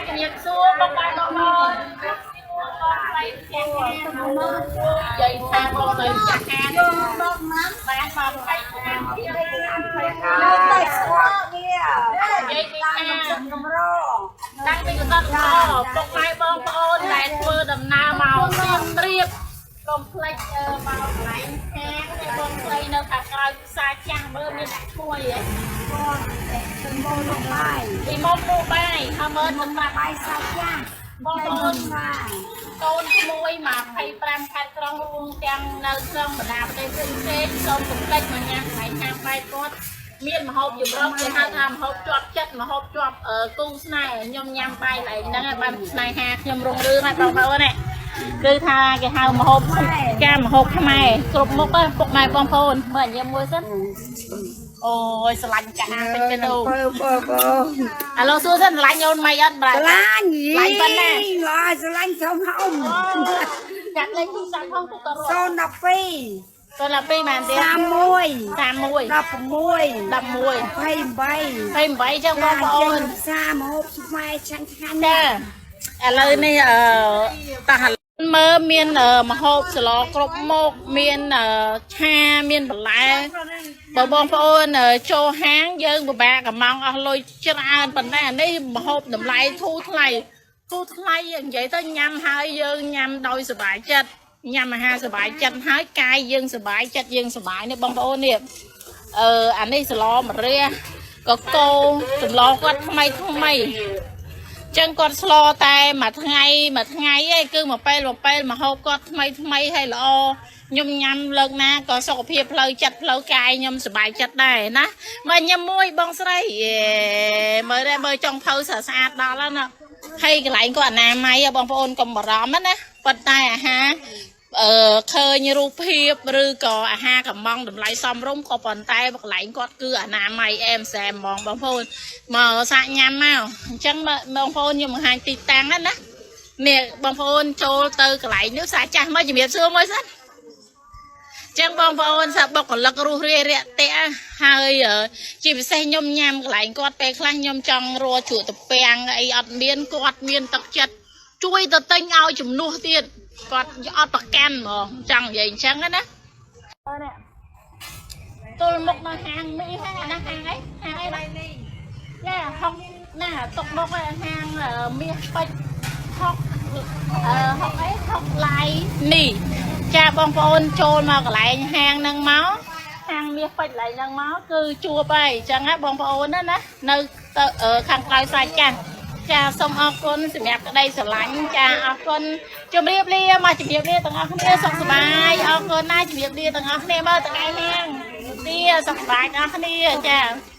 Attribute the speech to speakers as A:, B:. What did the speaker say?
A: ជំរាបសួរបងប្អូនបងប្អូនបងស្រីចាស់និយាយថាបងស្រីចាស់ហា
B: យកមកណា
A: បានមក20ឆ្នាំទៀត
B: លើតែស្គាល់វា
A: និយាយពី
B: តាម
A: ថា
B: ទឹកកម្រ
A: តាំងពីកសត់មកពុកម៉ែបងប្អូនដែលធ្វើដំណើរមកសៀមរាបកុំភ្លេចមកកន្លែងហាងនេះបងស្រីនៅខាងក្រៅផ្សារចាស់មើលមានដាក់ឈ្មោះអីហ៎
B: បងទៅមកលំបាយ
A: ពីមុំលក់បាយហើយមើលសម្រាប់
B: បាយសាច់ចាស់
A: បងប្អូន
B: សា
A: កូនក្មួយ25ខេត្តក្រុងរួមទាំងនៅក្នុងបណ្ដាប្រទេសផ្សេងផ្សេងសូមកុំភ្លេចមកញ៉ាំកន្លែងហាងបាយគាត់មានម្ហូបចម្រុះគេហៅថាម្ហូបជាប់ចិត្តម្ហូបជាប់គូស្នេហ៍ខ្ញុំញ៉ាំបាយកន្លែងហ្នឹងហើយបានស្នេហាខ្ញុំរុងរឿងហើយបងប្អូនណាគឺថាគេហៅម្ហូបចាម្ហូបខ្មែរគ្រប់មុខហ្នឹងពុកម៉ែបងប្អូនមើលញ៉ាំមួយសិនអូយស្រឡាញ់ចាស់ពេញទៅ
B: បើបើបើ
A: ឥឡូវសួរសិនស្រឡាញ់អូនមិនអត់ប្រា
B: ស្រឡាញ់
A: ស្រឡាញ់ប៉ុណ្ណា
B: ឡាស្រឡាញ់ធំហំ
A: ចាក់លេខទូរស័ព្ទផងទុកតរត់
B: 012
A: តើពីបានទៀត
B: 31
A: 31
B: 16
A: 11
B: 28
A: 28ចឹងបងប្អូន
B: ផ្សារមកហូបខ្មែរឆាញ់ឆ្ងាញ់
A: ចាឥឡូវនេះអឺតោះឥឡូវមើលមានម្ហូបស្លគ្រប់មុខមានឆាមានបន្លែបើបងប្អូនចូលហាងយើងពិបាកកំងអស់លុយច្រើនប៉ុន្តែអានេះម្ហូបតម្លៃធូរថ្លៃធូរថ្លៃនិយាយទៅញ៉ាំហើយយើងញ៉ាំដោយសប្បាយចិត្តញ៉ាំអាហារសប្បាយចិត្តហើយកាយយើងសប្បាយចិត្តយើងសប្បាយនេះបងប្អូននេះ អានេះសឡម្រះកកោសម្លគាត់ថ្មីថ្មីចឹងគាត់ស្លតែមួយថ្ងៃមួយថ្ងៃឯងគឺមួយពេលមួយពេលមកហូបគាត់ថ្មីថ្មីហើយល្អខ្ញុំញ៉ាំលើកណាក៏សុខភាពផ្លូវចិត្តផ្លូវកាយខ្ញុំសប្បាយចិត្តដែរណាមកញ៉ាំមួយបងស្រីយេមើលដែរមើលចុងភៅស្អាតស្អាតដល់ហើយណាហើយកន្លែងគាត់អនាម័យហ៎បងប្អូនកុំបារម្ភណាប៉ុន្តែអាហារ ឃើញរូបភាពឬក៏អាហារកំងតម្លៃសមរម្យក៏ប៉ុន្តែកន្លែងគាត់គឺអនាម័យអែមសែមហ្មងបងប្អូនមកសាកញ៉ាំមកអញ្ចឹងបងប្អូនខ្ញុំបង្ហាញទីតាំងហ្នឹងណានេះបងប្អូនចូលទៅកន្លែងនេះសាចាស់មកជំរាបសួរមួយសិនចឹងបងប្អូនសាបុគ្គលិករស់រាយរាក់ទាក់ហើយជាពិសេសខ្ញុំញ៉ាំកន្លែងគាត់ពេលខ្លះខ្ញុំចង់រកជ្រក់តាពាំងអីអត់មានគាត់មានទឹកចិត្តជួយទៅទិញឲ្យជំនួសទៀតគាត់អត់ប្រកាន់ហ្មងចង់និយាយអញ្ចឹងណាទល់មុខនៅហាងមីហ្នឹងអាណាហាងអីហាងអីណាយ៉ាហុកណាតុកមុខឯហាងមាសពេជ្រហុកហុកអីហុកឡៃនេះចាបងប្អូនចូលមកកន្លែងហាងហ្នឹងមកហាងមាសពេជ្រកន្លែងហ្នឹងមកគឺជួបហើយអញ្ចឹងណាបងប្អូនណាណានៅទៅខាងក្រោយសាច់ចាស់ចាសូមអរគុណសម្រាប់ក្តីស្រឡាញ់ចាអរគុណជម្រាបលាមកជម្រាបលាទាំងអស់គ្នាសុខសប្បាយអរគុណណាជម្រាបលាទាំងអស់គ្នាមើលថ្ងៃហាងលាសុខសប្បាយទាំងអស់គ្នាចា។